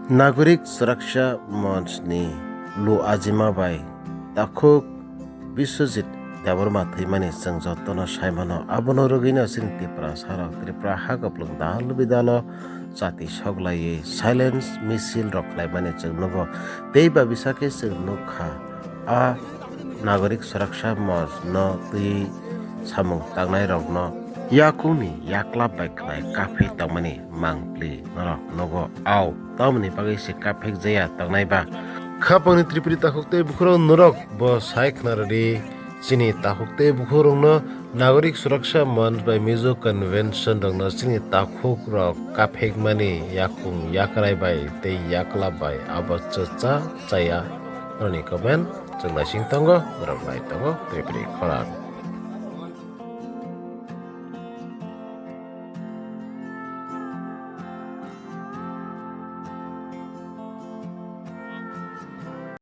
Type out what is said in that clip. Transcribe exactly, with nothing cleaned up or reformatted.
Nagorik Suraksha Monch ni lu ajima bai takhuk Biswajit Debbarma thwimani chwng jotono sai mano. Abono rwgwino chini Tiprasa rok Tripura ha kupulung dal bidalo chati soklaiwi silence misil rok khlaimani chwng nugo. Tei ba bisa khe chwng nukha a Nagorik Suraksha Monch no twi samung tangnai rokno yakungni yaklap bai khlai kaphik tongmani mangpli norok nogo. Au, tamoni bagwi se kaphik jaya tongnai ba? Khapangni Tripuri takhuk tei bukhurok norok bo sai khna rwdi. Chini takhuk tei bukhurokno Nagorik Suraksha Monch bai Mizo Convention rokno chini takhuk rok kaphikmani yakung yakrai bai tei yaklap bai abo chwcha chaya? Norokni comment chwng naising tongo, norok nai tongo Tripuri khorang.